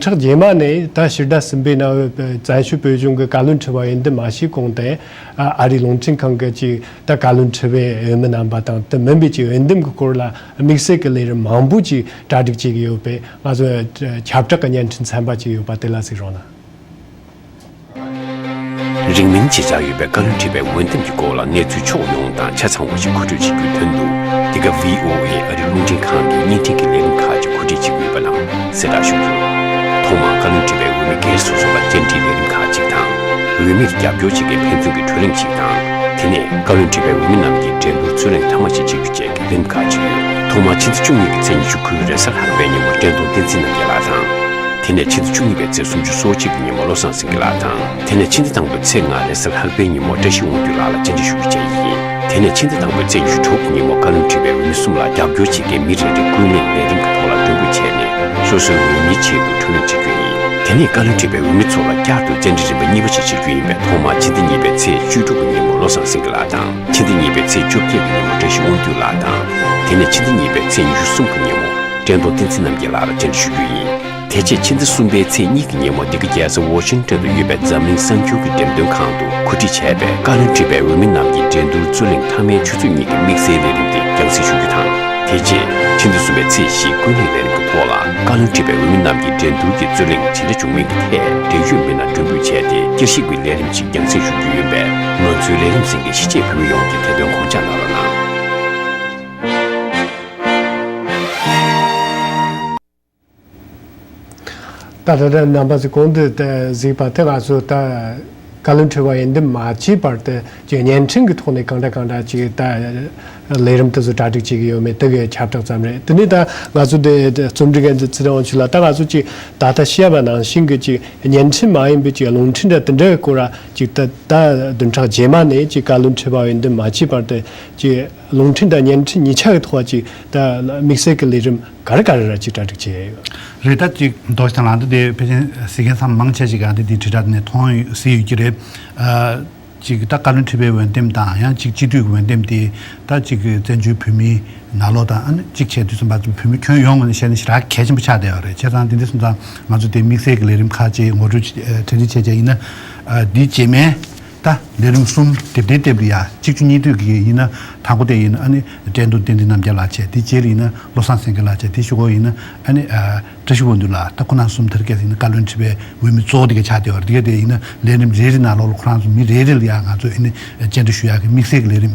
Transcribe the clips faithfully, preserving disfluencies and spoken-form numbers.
ཕྲག་རྗེས་མ་ནས་ད་ཕྱི་ཟླ་གསུམ་པའི་ནང་བཙན་བྱོལ་བོད་གཞུང་གི་བཀའ་བློན་ཁྲི་པ་འོས་འདེམས་མ་བྱས་གོང་དེ། ཨ་རིའི་རླུང་འཕྲིན་ཁང་གི་ཅིག་ད་བཀའ་བློན་ཁྲི་པའི་འོས་མི་རྣམ་པ་དང་དེ་མིན་པའི་ཅིག་འོས་འདེམས་ཀྱི་སྐོར་ལ་དམིགས་བསལ་གྱི་ལས་རིམ་མང་པོ་ཅིག་གྲ་སྒྲིག་བྱེད་ཀྱི་ཡོད་པས། ང་ཚོས་ཁྱབ་བསྒྲགས་ཀྱི་བརྙན་འཕྲིན་ཚན་པ་ཅིག་ཡོད་པ་དེ་ལ་གཟིགས་རོགས་གནང་། རིང་མིན་བྱེད་འཆར་ཡོད་པའི་བཀའ་བློན་ཁྲི་པའི་འོས་འདེམས་ཀྱི་སྐོར་ལ་གནས་ཚུལ་ཕྱོགས་ཡོངས་དང་ཆ་ཚང་བ་ཞིག་མཁོ་སྤྲོད་བྱེད་རྒྱུའི་དོན་དུ། འདི་ག་ཝི་ཨོ་ཨེ་ཨ་རིའི་རླུང་འཕྲིན་ཁང་གིས་བརྙན་འཕྲིན་གྱི་ལས་རིམ་ཁག་ཅིག་གོ་སྒྲིག་བྱེད་ཀྱི་ཡོད་པ་རྣམས་གསལ་བསྒྲགས་ཞུ་རྒྱུ། ཐོག་མར་བཀའ་བློན་ཁྲི་པའི་འོས་མི་སྒེར་སོ་སོ་ལ་བཅར་འདྲིའི་ལས་རིམ་ཁག་ཅིག་དང་། འོས་མིར་རྒྱབ་སྐྱོར་བྱེད་མཁན་ཕན་ཚུན་གྱི་གྲོས་གླེང་ཞིག་དང་། དེ་ནས་བཀའ་བློན་ཁྲི་པའི་འོས་མི་རྣམས་ཀྱི་འགྲན་བསྡུར་རྩོད་གླེང་ཐ་མ་ཞིག་བྱེད་རྒྱུ་བཅས་ཀྱི་ལས་རིམ་ཁག་ཅིག་ཡོད། ཐོག་མར་ཕྱི་ཟླ་བཅུ་གཉིས་ཀྱི་ཚེས་ཉི་ཤུ་དགུའི་རེས་གཟའ་ལྷག་པའི་ཉིན་མོ་བཀྲས་མཐོང་བསྟན་འཛིན་རྣམ་རྒྱལ་ལགས་དང་། དེ་ནས་ཕྱི་ཟླ་བཅུ་གཉིས་པའི་ཚེས་སུམ་ཅུ་སོ་གཅིག་གི་ཉིན་མོ་བློ་བཟང་སེང་གེ་ལགས་དང་། དེ་ནས་ཕྱི་ཟླ་དང་པོའི་ཚེས་ལྔ་རེས་གཟའ་ལྷག་པའི་ཉིན་མོ་བཀྲ་ཤིས་དབང་འདུས་ལགས་ལ་བཅར་འདྲི་ཞུ་རྒྱུ་བཅས་ཡིན། དེ་ནས་ཕྱི་ཟླ་དང་པོའི་ཚེས་ཉི་ཤུ་དྲུག་གི་ཉིན་མོ་བཀའ་བློན་ཁྲི་པའི་འོས་མི་གསུམ་ལ་རྒྱབ་སྐྱོར་བྱེད་མཁན་མི་རེ་རེ་ཀུན་གླེང་ལས་རིམ་གྱི་ཐོག་ལ་མགྲོན་འབོད་བྱས་ནས། སོ་སོའི་འོས་མིའི་ཆེད་དུ་གྲོས་གླེང་བྱེད་རྒྱུ་ཡིན། དེ་ནས་བཀའ་བློན་ཁྲི་པའི་འོས་མི་ཚོ་ལ་བསྐྱར་དུ་བཅར་འདྲི་རིམ་པ་གཉིས་པ་ཞིག་བྱེད་རྒྱུ་ཡིན་པས། ཐོག་མར་ཕྱི་ཟླ་གཉིས་པའི་ཚེས་བཅུ་དྲུག་གི་ཉིན་མོ་བློ་བཟང་སེང་གེ་ལགས་དང་། ཕྱི་ཟླ་གཉིས་པའི་ཚེས་བཅོ་བརྒྱད་ཀྱི་ཉིན་མོ་བཀྲ་ཤིས་དབང་འདུས་ལགས་དང་། དེ་ནས་ཕྱི་ཟླ་གཉིས་པའི་ཚེས་ཉི་ཤུ་གསུམ་གྱི་ཉིན་མོ་བཀྲས་མཐོང་བསྟན་འཛིན་རྣམ་རྒྱལ་ལགས་ལ་བཅར་འདྲི་ཞུ་རྒྱུ་ཡིན། དེ་རྗེས་ཕྱི་ཟླ་གསུམ་པའི་ཚེས་གཉིས་ཀྱི་ཉིན་མོ་འདི་ག་རྒྱལ་ས་ཝ་ཤིང་ཊོན་དུ་ཡོད་པའི་འཛམ་གླིང་གསར་འགྱུར་གྱི་འགྲེམས་སྟོན་ཁང་དུ་གོ་སྒྲིག་བྱས་པའི་བཀའ་བློན་ཁྲི་པའི་འོས་མི་རྣམས་ཀྱི་འགྲན་བསྡུར་རྩོད་གླེང་མཐའ་མའི་ཆུ་ཚོད་གཉིས་ཀྱི་དམིགས་བསལ་ལས་རིམ་དེ་རྒྱང་སྲིང་ཞུ་རྒྱུ་དང་། དེ་རྗེས་ཕྱི་ཟླ་གསུམ་པའི་ཚེས་བཞིའི་ཀུན་གླེང་ལས་རིམ་གྱི་ཐོག་ལ། བཀའ་བློན་ཁྲི་པའི་འོས་མི་རྣམས་ཀྱི་འགྲན་བསྡུར་གྱི་རྩོད་གླེང་ཇི་འདྲ་བྱུང་མིན་གྱི་ཐད་འབྲེལ་ཡོད་མི་སྣ་མགྲོན་འབོད་བྱས་ཏེ། བསྐྱར་ཞིབ་ཀྱི་ལས་རིམ་ཞིག་རྒྱང་སྲིང་ཞུ་རྒྱུ་ཡིན་པས། ང་ཚོའི་ལས་རིམ་གསན་མཁན་གཞིས་བྱེས་བོད་མི་ཡོངས་ཀྱིས་དེ་དོན་དགོངས་འཇགས་གནང་རོགས་གནང་། ད་ལྟ་ད་རྣམ་པ་ཚོས་གོང་དུ་ད་གཟིགས་པ་དེ་ང་ཚོ་ད་བཀའ་བློན་ཁྲི་པ་འོས་འདེམས་མ་བྱས་བར་དུ་ཅིག་བརྙན་འཕྲིན་གྱི་ཐོག་ནས་གང་འདྲ་གང་འདྲ་ཅིག་ད་ལས་རིམ་དེ་ཚོ་གྲ་སྒྲིག་བྱེད་ཀྱི་ཡོད་མེད་དེ་གའི་ཁྱབ་བསྒྲགས་ཙམ་རེད། དེ་ནས་ད་ང་ཚོ་དེ་རྩོམ་སྒྲིག་འགན་འཛིན་ཚེ་རིང་དབང་ཕྱུག་ལགས། ད་ང་ཚོ་ཅིག་ད་ལྟ་བཤད་པ་ནང་བཞིན་གྱི་ཅིག་བརྙན་འཕྲིན་མ་ཡིན་པའི་ཅིག་རླུང་འཕྲིན་འདྲ་དེ་འདྲའི་སྐོར་ལ་ཅིག་ད་ད་བདུན་ཕྲག་རྗེས་མ་ནས་ཅིག་བཀའ་བློན་ཁྲི་པ་འོས་འདེམས་མ་བྱས་བར་དུ་ཅིག་རླུང་འཕྲིན་དང་བརྙན་འཕྲིན་གཉིས་ཆ་གི་ཐོག་ཅིག་ད་དམིགས་བསལ་གྱི་ལས་རིམ་ག་རེ་ག་རེ་ར་ཅིག་གྲ་སྒྲིག་བྱས་ཡོད། རེད། ད་ཅིག་མདོ་ཞིག་དང་ལང་ད་དེ་ཕལ་ཆེར་གཟིགས་མཁན་ཚང་མ་མང་ཆེ་ཞིག་གིས་ཨ་འདི་འདི་དྲིལ་བསྒྲགས་དེ་ནས་མཐོང་ཡོད་གཟིགས་ཡོད་ཀྱི་རེད། ཨ་ཅིག་ད་བཀའ་བློན་ཁྲི་པའི་འོས་འདེམས་དང་ཡང་ཅིག་སྤྱི་འཐུས་ཀྱི་འོས་འདེམས་དེ་ད་ཅིག་བཙན་བྱོལ་བོད་མིའི་ནང་ལོགས་དང་ཨ་ནི་ཅིག་བྱས་དུས་ཙམ་པ་བོད་མི་ཁྱོན་ཡོངས་ངོས་ནས་བཤད་ན་ཞེ་དྲག་གལ་ཆེན་པོ་ཆགས་བསྡད་ཡོད་རེད། བྱས་ཙང་དེ་འདྲ་སོང་ཙང་ང་ཚོ་དེ་དམིགས་བསལ་གྱི་ལས་རིམ་ཁག་ཅིག་ངོ་སྤྲོད་གྲ་སྒྲིག་བྱས་བྱས་ཡིན་ན། ཨ་འདིའི་རྗེས་མའི་ད་ལས་རིམ་གསུམ་སྡེབ་སྡེབ་སྡེབ་ལ་ཡ་གཅིག་མཇུག་གཉིས་མཐུད་ཀྱི་ཡིན་ན། དང་པོ་དེ་ཡིན་ན་ཨ་ནི་བཀྲས་མཐོང་བསྟན་འཛིན་རྣམ་རྒྱལ་ལགས་བྱས། དེ་རྗེས་ལ་ཡིན་ན་བློ་བཟང་སེང་གེ་ལགས་བྱས། དེ་གཞུག་གུ་ཡིན་ན་ཨ་ནི་ཨ་བཀྲ་ཤིས་དབང་འདུས་ལགས། ད་ཁོང་རྣམ་གསུམ་དེ་རིང་ཁ་སང་ཡིན་ན་བཀའ་བློན་ཁྲི་པའི་འོས་མི་གཙོ་བོ་དེ་ག་ཆགས་བསྡད་ཡོད་རེད། དེ་ག་དེ་ཡིན་ན་ལས་རིམ་རེ་རེ་ནང་ལོགས་ལ་ཁོ་རང་ཚོ་མི་རེ་རེ་ལ་ཡ་ང་ཚོས་ཨ་ནི་བཅར་འདྲི་ཞུ་ཡག་གི་དམིགས་བསལ་གྱི་ལས་རིམ་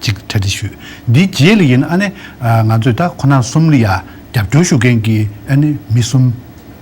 ཅིག་གྲ་སྒྲིག་ཞུས། འདིའི་རྗེས་ལ་ཡིན་ན་ཨ་ནི་ཨ་ང་ཚོས་ད་ཁོང་རྣམ་གསུམ་ལ་ཡ་རྒྱབ་སྐྱོར་ཞུ་མཁན་གྱི་ཨ་ནི་མི་གསུམ་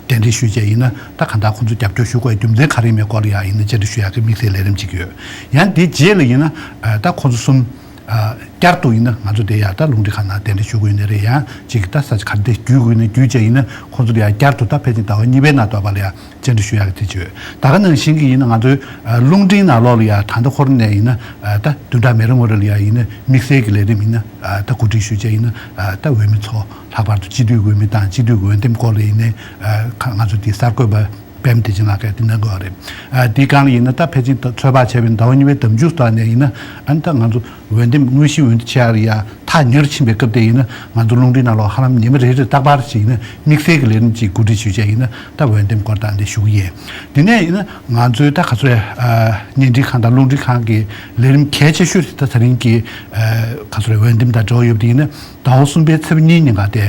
གདན་འདྲེན་ཞུས་བྱས་ཡིན་ན་ད་གང་ལྟར་ཁོང་ཚོ་རྒྱབ་སྐྱོར་ཞུ་དགོས་རྒྱུ་མཚན་ག་རེ་ཡིན་མིན་སྐོར་ལ་ཡ་ཡིན་ན་བཅར་འདྲི་ཞུ་ཡག་གི་དམིགས་བསལ་ལས་རིམ་ཅིག་ཡོད། ཡང་དེའི་རྗེས་ལ་ཡིན་ན་ཨ་ད་ཁོང་ཚོ་གསུམ་ཨ་བསྐྱར་དུ་ཡིན་ན་ང་ཚོ་དེ་ཡ་ད་རླུང་འཕྲིན་ཁང་ནང་གདན་འདྲེན་ཞུ་དགོས་ཡིན་ན་རེད། ཡང་ཅིག་ད་ས་ཆ་ག་འདྲ་བརྒྱུད་དགོས་ཡིན་ན་བརྒྱུད་བྱས་ཡིན་ན་ཁོང་ཚོ་ལ་ཡ་བསྐྱར་དུ་ད་ཕལ་ཆེར་ཟླ་བ་གཉིས་པའི་ནང་དོགས་པ་ལ་ཡ་བཅར་འདྲི་ཞུ་ཡག་གི་དེ་བྱོས། ད་ག་ནང་བཞིན་གྱི་ཡིན་ན་ང་ཚོའི་ཨ་རླུང་འཕྲིན་ནང་ལོགས་ལ་ཡ་ད་ལྟ་ཁོ་རང་ནས་ཡིན་ན་ཨ་ད་བདུན་ཕྲག་མི་རིང་བ་རེ་ལ་ཡ་ཡིན་ན་དམིགས་བསལ་གྱི་ལས་རིམ་ཡིན་ན་ཨ་ད་གོ་སྒྲིག་ཞུས་བྱས་ཡིན་ན་ཨ་ད་འོས་མི་ཚོ་ལྷག་པར་དུ་སྤྱི་འཐུས་འོས་མི་དང་སྤྱི་འཐུས་འོས་འདེམས་སྐོར་ལ་ཡིན་ནའི་ཨ་ཁ་ང་ཚོ་དེ་གསར་འགོད་པ་པད་མ་བདེ་ཆེན་ལགས་ཀྱིས་དེ་གནང་དགོས་པ་རེད། ཨ་དེའི་སྒང་ལ་ཡིན་ན་ད་ཕལ་ཆེར་ད་ཚོད་དཔག་བྱས་པའི་ཟླ་བ་གཉིས་པའི་ཟླ་མཇུག་ཙམ་ནས་ཡིན་ན་ཨ་ནི་ད་ང་ཚོ་འོས་འདེམས་དངོས་གཞིའི་འོས་བསྡུ་བྱེད་ཡག་ལ་ཡ་ཐག་ཉེ་རུ་ཕྱིན་པའི་སྐབས་དེ་ཡིན་ན་ང་ཚོ་རླུང་འཕྲིན་ནང་ལོགས་ཧ་ལམ་ཉི་མ་རེ་རེར་རྟག་པར་ཞིག་ཡིན་ན་དམིགས་བསལ་གྱི་ལས་རིམ་ཅིག་གོ་སྒྲིག་ཞུས་བྱས་ཡིན་ན་ད་འོས་འདེམས་སྐོར་དང་འདི་ཞུ་གི་ཡིན། དེ་ནས་ཡིན་ན་ང་ཚོའི་ད་ག་ཚོད་ཨ་བརྙན་འཕྲིན་ཁང་དང་རླུང་འཕྲིན་ཁང་གི་ལས་རིམ་གལ་ཆེ་ཤོས་ད་དེ་རིང་གི་ཨ་ག་ཚོད་འོས་འདེམས་དང་འབྲེལ་བ་ཡོད་པ་དེ་ཡིན་ན་ཟླ་བ་གསུམ་པའི་ཚེས་པ་གཉིས་ཉིན་ག་དེ།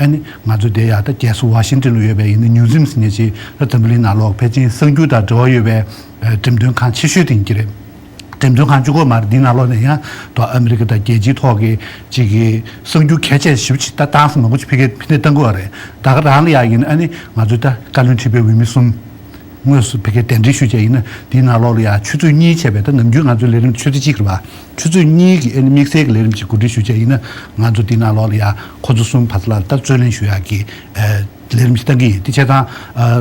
ཨ་ནི་ང་ཚོ་དེ་ཡ་ད་རྒྱལ་ས་ཝ་ཤིང་ཊོན་ལ་ཡོད་པའི་ཡིན་ན་ནིའུ་ཛིམ་ཟེར་མཁན་ཅིག་ད་འཛམ་བུ་གླིང་ནང་ལོགས་ཕལ་ཆེར་གསར་འགྱུར་དང་འབྲེལ་བ་ཡོད་པའི་ཨ་འགྲེམས་སྟོན་ཁང་ཆེ་ཤོས་དེ་ཡིན་གྱི་རེད། འགྲེམས་སྟོན་ཁང་གཅིག་པོ་མ་རེད། འདིའི་ནང་ལོགས་ནས་ཡང་ད་ཨ་མི་རི་ཀ་དང་རྒྱལ་སྤྱིའི་ཐོག་གི་ཅིག་གི་གསར་འགྱུར་གལ་ཆེ་ཞེ་པོ་ཅིག་ད་བཏང་སོང་མང་པོ་ཅིག་ཕ་གིར་ཕྱིར་བཏང་དགོས་པ་རེད། ད་ག་རང་ལ་ཡ་ཡིན་ན་ཨ་ནི་ང་ཚོའི་ད་བཀའ་བློན་ཁྲི་པའི་འོས་མི་གསུམ་དངོས་སུ་ཕ་གིར་གདན་འདྲེན་ཞུས་བྱས་ཡིན་ན་འདིའི་ནང་ལོགས་ལ་ཡ་ཆུ་ཚོད་གཉིས་བྱས་པའི་ད་ནམ་རྒྱུན་ང་ཚོའི་ལས་རིམ་ཆུ་ཚོད་གཅིག་རེད་པ། ཆུ་ཚོད་གཉིས་ཀྱི་ཨ་ནི་དམིགས་བསལ་གྱི་ལས་རིམ་ཅིག་གོ་སྒྲིག་ཞུས་བྱས་ཡིན་ན་ང་ཚོ་འདིའི་ནང་ལོགས་ལ་ཡ་ཁོ་ཚོ་གསུམ་བར་ལ་ད་རྩོད་གླེང་ཞུ་ཡག་གི་ཨ་ལས་རིམ་ཞིག་གཏང་གི་ཡིན། དེ་བྱས་ཙང་ཨ་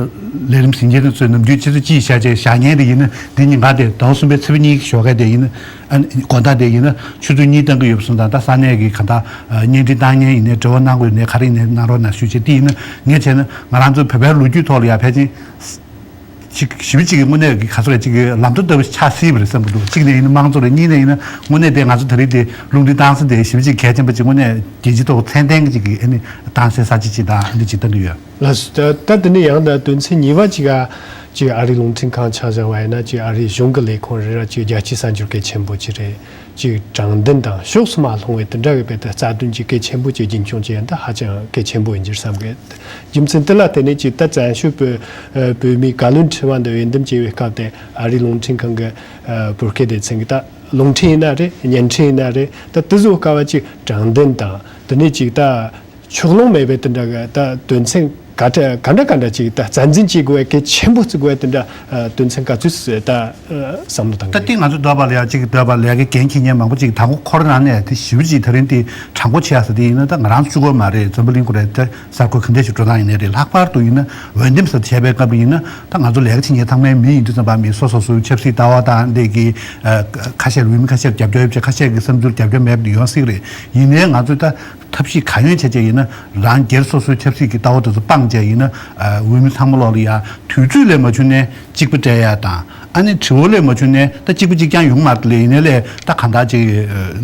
ལས་རིམ་གཟིགས་མཁན་དེ་ཚོས་ནམ་རྒྱུན་ཆུ་ཚོད་གཅིག་བཞག་བྱས་བཞག་མཁན་དེ་ཡིན་ན་འདི་ཉིན་ག་དེ་ཟླ་བ་གསུམ་པའི་ཚེས་པ་གཉིས་ཀྱི་ཞོགས་ཀས་དེ་ཡིན་ན་ཨ་ནི་དགོང་དག་དེ་ཡིན་ན་ཆུ་ཚོད་གཉིས་གཏང་གི་ཡོད་པ་སོང་ཙང་ད་ས་གནས་ཀྱི་ག་ད་ཨ་བརྙན་འཕྲིན་བཏང་མཁན་ཡིན་ནའི་འབྲེལ་བ་གནང་དགོས་ཡིན་ནའི་ག་རེ་ཡིན་ནའི་གནང་རོགས་གནང་ཞུས་བྱས། དེ་ཡིན་ན་ངས་བྱས་ན་ང་རང་ཚོའི་བོད་པའི་ལོ་རྒྱུས་ཐོག་ལ་ཡ་ཕལ་ཆེར་ ཅིག་ཞིབ་ཅིག་གི་དངོས་གནས་ཀྱི་ག་ཚོད་རེད། ཅིག་གི་ལམ་སྟོན་ལྟ་བུ་ཆགས་སྲིད་པ་རེད་བསམ་གྱི་འདུག་གཅིག་ནས་ཡིན་ན་དམངས་གཙོ་རེད། གཉིས་ནས་ཡིན་ན་དངོས་གནས་དེ་ང་ཚོ་ད་རེས་དེ་རླུང་འཕྲིན་བཏང་ས་དེ་ཞིབ་ཅིག་གལ་ཆེན་པོ་ཅིག་དངོས་གནས་རྒྱལ་སྤྱིའི་ཐོག་ཚད་ལྡན་གྱི་ཅིག་གི་ཨ་ནི་བཏང་སའི་ས་ཆ་ཅིག་དང་ཨ་ནི་ཅིག་བཏང་གི་ཡོད། ལགས་སོ། ད་ད་དེ་ནས་ཡང་ན་དོན་ཚན་གཉིས་པ་ཅིག་ག་ཅིག་ཨ་རིའི་རླུང་འཕྲིན་ཁང་ཆ་བཞག་པ་ཡིན་ན་ཅིག་ཨ་རིའི་གཞུང་གི་ལས་ཁུངས་རེད་ར། ཅིག་རྒྱལ་སྤྱིའི་གསར་འགྱུར་གལ་ཆེན་པོ་ཅིག་རེད། ཅིག་དྲང་བདེན་དང་ཕྱོགས་སུ་མ་ལྷུང་བའི་དེ་འདྲ་གི་དཔེ་དེ་རྩ་དོན་གྱི་གལ་ཆེན་པོ་ཅིག་རྒྱུན་འཁྱོངས་བྱེད་ཡ་འདི་ཧ་ཅང་གལ་ཆེན་པོ་ཡིན་གྱི་བསམ་གི། རྒྱུ་མཚན་དེ་ལ་བརྟེན་ནས་ཅིག་ད་བཙན་བྱོལ་བོད་བོད་མིའི་བཀའ་བློན་ཁྲི་པ་འདི་འོས་འདེམས་བྱས་པའི་སྐབས་དེ་ཨ་རིའི་རླུང་འཕྲིན་ཁང་གི་བོད་སྐད་སྡེ་ཚན་གི་ད་རླུང་འཕྲིན་ཡིན་ན་རེད། བརྙན་འཕྲིན་ཡིན་ན་རེད། ད་དེ་ཚོ་སྐབས་ཅིག་དྲང་བདེན་དང་དེ་ནས་ཅིག་ད་ཕྱོགས་ལྷུང་མེད་པའི་དེ་འདྲ་གི་ད་དོན་ཚན་ག་འདྲ་ག་འདྲ་ག་འདྲ་ཅིག་ད་རྩ་འཛིན་བྱེད་དགོས་པའི་གལ་ཆེན་པོ་བརྩི་དགོས་པའི་དེ་འདྲ་དོན་ཚན་ག་ཚོད་ད་བསམ་བློ་བཏང་ད་གི། དེ་ང་ཚོ་འདོད་པ་ལ་ཡ་གཅིག་འདོད་པ་ལས་ཀའི་འགན་འཁྱེར་མཁན་མང་པོ་ཅིག་དང་པོ་ཁོ་རང་ནས་དེ་ཞིབ་ཅིག་ད་རིང་དེ་དྲང་པོ་བྱས་ཟེར་དེ་ཡིན་ན་ད་ང་རང་ཚོ་གཅིག་པོ་མ་རེད། འཛམ་བུ་གླིང་ཁོ་རེ་ད་གསར་འགོད་ག་འདྲ་ཞིག་འགྲོ་སྟངས་ཡིན་ནའི་རེད། ལྷག་པར་དུ་ཡིན་ན་འོས་འདེམས་ཟེར་བྱས་པའི་སྐབས་ཡིན་ན་ད་ང་ཚོ་ལས་ཀ་བྱེད་མཁན་ཚང་མའི་མི་ཡིན་དུས་ཙམ་པ་མི་སོ་སོ་སོའི་ཆབ་སྲིད་ལྟ་བ་དང་འདི་གི་ཁ་ཤས་འོས་མི་ཁ་ཤས་རྒྱབ་སྐྱོར་ཡོད་པ་བྱས། ཁ་ཤས་ཀྱི་བསམ་ཚུལ་རྒྱབ་སྐྱོར་མེད་པ་ཡོང་སྲིད་རེད། ཡིན་ནའི་ང་ཚོས་ད་ཐབས་ཤེས་གང་ཡོད་བྱས་བྱས་ཡིན་ན་རང་སྒེར་སོ་སོའི་ཆབ་སྲིད་ཀྱི་ལྟ་བ་དེ་ཚོ་སྤངས་བྱས་ཡིན་ན་འོས་མི་ཚང་མ་ལོག་ལ་ཡ་དུས་ཚོད་ལས་མ་བྱུང་ནས་གཅིག་པ་སྤྲད་ཡ་དང་། ཨ་ནི་དྲི་བ་ལས་མ་བྱུང་ནས་ད་གཅིག་པ་གཅིག་རྐྱང་ཡོང་མ་རེད་ལས། ཡིན་ནའི་ལས་ད་གང་ལྟར་ཅིག་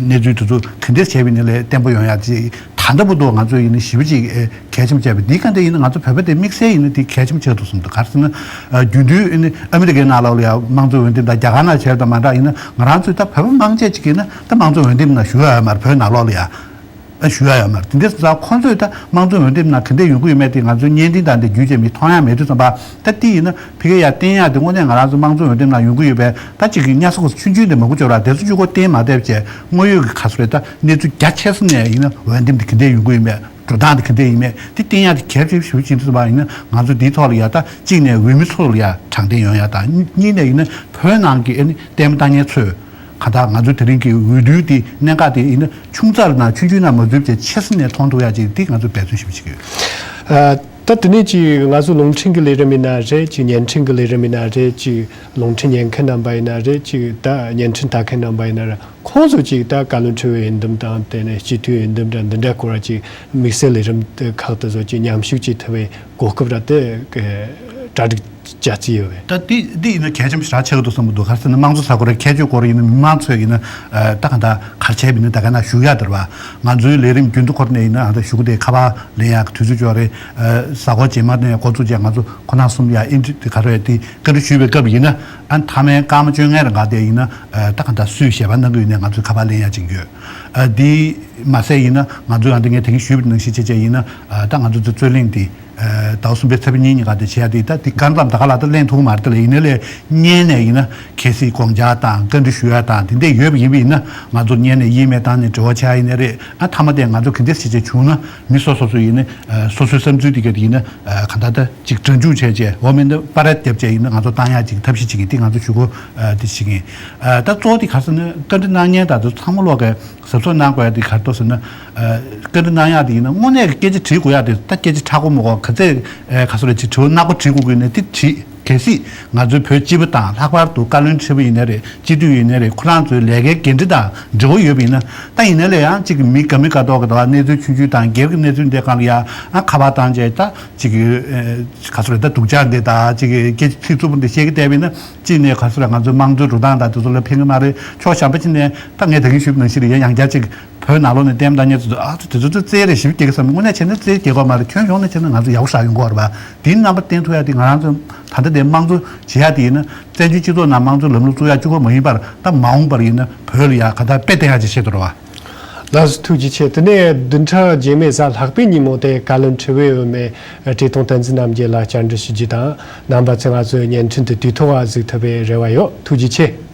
གནས་ཚུལ་དེ་ཚོ་ག་འདྲས་བྱས་པ་ཡིན་ནའི་ལས་བརྟན་པོ་ཡོང་ཡ་ཅིག་ད་ལྟ་བར་དུ་ང་ཚོ་ཡིན་ན་ཞིབ་པོ་ཅིག་གལ་ཆེན་པོ་བྱས་པ་འདི་ག་འདྲ་ཡིན་ན་ང་ཚོ་བོད་པ་དེ་དམིགས་བསལ་ཡིན་ན་དེ་གལ་ཆེན་པོ་ཆགས་འདུག་བསམ་འདུག་ག་རེ་ཟེར་ན་རྒྱུན་དུ་ཨ་ནི་ཨ་མི་རི་ཀའི་ནང་ལོགས་ལ་ཡ་དམངས་གཙོ་འོས་འདེམས་དང་རྒྱ་གར་ནང་བྱས་དང་མ་འདྲ་ཡིན་ན་ང་རང་ཚོས་ད་བོད་པ་མང་ཆེ་ཅིག་ཡིན་ན་ད་དམངས་གཙོ་འོས་འདེམས་ནང་ཞུགས་ཡ་ཡོད་མ་རེད། བོད་ནང་ལོགས་ལ་ཡ། ཨ་ཞུ་ཡ་ཡོད་མ་རེད། དེ་འདྲ་སོང་ཙང་ཁོང་ཚོས་ད་དམངས་གཙོ་འོས་འདེམས་ནང་ག་འདྲས་ཡོང་གི་ཡོད་མེད་དེ་ང་ཚོའི་བརྙན་འཕྲིན་དང་དེ་བརྒྱུད་བྱས་མི་མཐོང་ཡ་མེད་དུས་ཙམ་པ་ད་དེ་ཡིན་ན་ཕ་གི་ཡ་བསྟན་ཡ་དེ་དངོས་གནས་ང་རང་ཚོ་དམངས་གཙོ་འོས་འདེམས་ནང་ཡོང་གི་ཡོད་པས་ད་ཅིག་གི་གཉའ་ས་ཁོག་ཆུང་ཆུང་དེ་མ་དགོས་ཅོག་ར་དེ་ཚོ་གཅིག་པོ་བསྟན་མ་བསྡད་བྱས་དངོས་ཡོད་ཀྱི་ག་ཚོད་རེད། ད་གནས་ཚུལ་རྒྱ་ཆེ་ས་ནས་ཡིན་ན་འོས་འདེམས་དེ་ག་འདྲས་ཡོང་གི་ཡོད་མེད། འགྲོ་སྟངས་དེ་ག་འདྲས་ཡིན་མེད་དེ་བསྟན་ཡ་དེ་གལ་ཆེ་ཞེ་པོ་ཅིག་ཡིན་དུས་ཙམ་པ་ཡིན་ན་ང་ཚོ་དེའི་ཐོག་ལ་ཡ་ད་གཅིག་ནས་འོས་མི་ཚོ་ལ་ཡ་དྲང་བདེན་ཡོང་ཡ་དང་གཉིས་ནས་ཡིན་ན་བོད་ནང་གི་ཨ་ནི་ལྟད་མོ་ལྟ་མཁན་ཚོས། གང་ལྟར་ང་ཚོའི་དེ་རིང་གི་འོས་བསྡུའི་དེ་གནད་འགག་དེ་ཡིན་ན་ཆུང་ཙག་ནང་ཆུང་ཆུང་ནང་མ་འཛུལ་བྱས་ཆེ་ས་ནས་མཐོང་ཐུབ་ཡ་ཅིག་དེ་ང་ཚོས་འབད་བརྩོན་ཞིབ་བྱེད་ཀྱི་ཡོད། ཨ། ད་དེ་ནས་ཅིག་ང་ཚོ་རླུང་འཕྲིན་གྱི་ལས་རིམ་ཡིན་ན་རེད། ཅིག་བརྙན་འཕྲིན་གྱི་ལས་རིམ་ཡིན་ན་རེད། ཅིག་རླུང་འཕྲིན་ཉན་མཁན་རྣམ་པ་ཡིན་ན་རེད། ཅིག་ད་བརྙན་འཕྲིན་ལྟ་མཁན་རྣམ་པ་ཡིན་ན་རེད། ཁོང་ཚོ་ཅིག་ད་བཀའ་བློན་ཁྲི་པའི་འོས་འདེམས་དང་དེ་ནས་སྤྱི་འཐུས་འོས་འདེམས་དང་འདི་འདྲ་སྐོར་ཅིག་དམིགས་བསལ་ལས་རིམ་ཁག་དེ་ཚོ་ཅིག་མཉམ་ཞུགས་ཅིག་ཐུབ་པའི་གོ་སྐབས་ར་དེ་གྲ་སྒྲིག་བྱ་རྩིས་ཡོད་པས། ད་འདི་འདི་ཡིན་ན་གལ་ཆེན་པོ་ཞེ་དྲག་ཆགས་ཀྱི་འདུག་བསམ་གྱི་འདུག་ག་རེ་ཟེར་ན་དམངས་གཙོ་ས་ཁོ་རའི་ཁྱད་ཆོས་སྐོར་ཡིན་ན་མི་མང་ཚོས་ཡིན་ན་ད་ག་འདྲ་ག་རེ་བྱས་པ་ཡིན་ན་ད་ག་ན་ཞུ་ཡ་དེ་རེད་བ། ང་ཚོའི་ལས་རིམ་རྒྱུན་དུ་འཁོར་ནས་ཡིན་ན་ཨ་ད་ཞུ་གི་དེ་ཁ་པར་ལེན་ཡག་དུས་ཚོད་ཅོག་རེད། གཟའ་འཁོར་རྗེས་མ་ནས་འགོ་བཙུགས་རྗེས་ང་ཚོ་ཁོ་ན་གསུམ་ཡ་ཨིན་ཊི་དེ་ག་རེ་དེ་བཀའ་འདྲི་ཞུས་པའི་སྐབས་ཡིན་ན་ཨ་མཐའ་མའི་སྐར་མ་བཅོ་ལྔའི་རིང་ག་དེ་ཡིན་ན་ད་ག་འདྲ་སུས་ཞལ་པར་གནང་གི་ཡོད་ནས་ང་ཚོས་ཁ་པར་ལེན་ཡག་ཅིག་ཡོད། འདི་མ་ཟད་ཡིན་ན་ང་ཚོས་ཨ་འདི་ངས་དེ་གིན་ཞུས་པ་ནང་བཞིན་བྱས་བྱས་ཡིན་ན་ད་ང་ཚོ་ཚོ་རྩོད་གླེང་དེ། ཟླ་བ་གསུམ་པའི་ཚེས་པ་གཉིས་ཉིན་ག་དེ་བྱེད་ཡ་དེ་ད་དེ་གང་ཙམ་ད་ག་ལ་ད་གླེང་ཐུབ་མ་རེད། དེ་ལ་ཡིན་ནའི་ལས་སྔོན་ནས་ཡིན་ན་གལ་སྲིད་དགོངས་འཆར་དང་བཀའ་འདྲི་ཞུ་ཡ་དང་དེ་འདྲས་ཡོད་པ་ཡིན་པ་ཡིན་ན་ང་ཚོ་སྔོན་ནས་ཡིག་མེད་བཏང་ནས་དྲི་བ་བྱ་ཡ་ཡིན་ནའི་རེད། ཨ་མཐའ་མ་དེ་ང་ཚོ་ག་འདྲས་བྱེད་བྱེད་བྱུང་ན་མི་སོ་སོ་སོ་ཡིན་ན་སོ་སོའི་བསམ་ཚུལ་དེ་ག་དེ་ཡིན་ན་གང་ལྟར་ད་ཅིག་སྒྲ་འཇུག་བྱས་བྱས་འོ་མེད་ན་པར་ར་རྒྱབ་བྱས་ཡིན་ན་ང་ཚོ་བཏང་ཡ་ཅིག་ཐབས་ཤེས་ཅིག་གིས་དེ་ང་ཚོ་ཞུ་དགོས་དེ་བྱེད་ཀྱིན། ད་གཙོ་བོ་དེ་ག་རེ་ཟེར་ན་བཀའ་འདྲི་གནང་མཁན་དང་དེ་ཚོ་ཚང་མ་ལོག་གི་གཟབ་གཟབ་གནང་དགོས་ཡ་དེ་ག་རེ་འདུག་ཟེར་ན། བཀའ་འདྲི་གནང་ཡ་དེ་ཡིན་ན་དངོས་གནས་ཀྱི་སྐད་ཆ་དྲིས་དགོས་ཡ་དེ་ད་སྐད་ཆ་ཁག་པོ་མ་གོ་ག་ཚད་ག་ཚོད་རེད་ཅིག་དྲི་བ་ནག་པོ་དྲིས་དགོས་ཀྱི་ནས་དེ་དྲིས། གལ་སྲིད་ང་ཚོའི་བོད་སྤྱི་པ་དང་ལྷག་པར་དུ་བཀའ་བློན་ཁྲི་པ་ཡིན་ནའི་རེད། སྤྱི་འཐུས་ཡིན་ནའི་རེད། ཁོ་རང་ཚོའི་ལས་ཀའི་འགན་འཁྲི་དང་འབྲེལ་བ་ཡོད་པ་ཡིན་ན་ད་ཡིན་ནའི་ལས་ཡང་གཅིག་གི་མི་ག་མི་ག་ཐོག་གི་ད་གནས་ཚུལ་ཆུང་ཆུང་དང་སྒེར་གྱི་གནས་ཚུལ་འདི་སྒང་ལ་ཡང་ཁ་པར་བཏང་བྱས་ད་གཅིག་གི་ག་ཚོད་རེད་ད་སྡུག་ཅག་འདི་ད་གཅིག་གི་སྐད་ཆ་ཚིག་རྩུབ་པོ་འདི་བཤད་ཀྱི་བསྡད་པ་ཡིན་ན་གཅིག་ནས་ག་ཚོད་རེད་ང་ཚོའི་དམངས་གཙོའི་འགྲོ་སྟངས་དང་དེ་ཚོ་ལ་ཕན་གི་མ་རེད། ཕྱོགས་གཞན་པ་གཅིག་ནས་ད་ངས་ད་གིན་ཞུས་པ་ནང་བཞིན་རེད། ཡང་ཡང་བསྐྱར་གཅིག་བོད་ནང་ལོགས་ནས་ལྟད་མོ་ལྟ་མཁན་ཚོ་ཨ་ཚོ་དེ་ཚོ་ཚོ་རྩེད་རེ་ཞིབ་སྐྱེལ་གི་བསམ་དངོས་གནས་བྱས་ན་རྩེད་སྐྱེལ་དགོས་མ་རེད། ཁྱོན་ཡོངས་ནས་བྱས་ན་ང་ཚོ་ཡག་པོ་ཞེ་དྲག་ཡོང་གི་ཡོད་རེད་པ། དེའི་རྣམ་པ་བསྟན་ཐུབ་ཡ་དེ་ང་རང་ཚོ་ད་ལྟ་དེ་དམངས་གཙོ་བྱེད་ཡ་དེ་ཡིན་ན་བཙན་བྱོལ་སྤྱི་ཚོགས་ནང་དམངས་གཙོའི་ལམ་ལུགས་བཙུགས་ཡ་གཅིག་པོ་མ་ཡིན་པར་ད་མ་འོངས་པར་ཡིན་ན་བོད་ལ་ཡ་ག་ད་དཔེ་བསྟན་ཡ་ཅིག་བྱེད་དོ་རེད་པ། ལགས་སོ་ཐུགས་རྗེ་ཆེ། དེ་ནས་བདུན་ཕྲག་རྗེས་མའི་གཟའ་ལྷག་པའི་ཉིན་མོ་དེ་བཀའ་བློན་ཁྲི་པའི་འོས་མི་བཀྲས་མཐོང་བསྟན་འཛིན་རྣམ་རྒྱལ་ལགས་བཅར་འདྲི་ཞུ་རྒྱུ་དང་རྣམ་པ་ཚོས་ང་ཚོའི་བརྙན་འཕྲིན་དེ་དུས་ཐོག་གཟིགས་ཐུབ་པའི་རེ་བ་ཡོད། ཐུགས་རྗེ་ཆེ།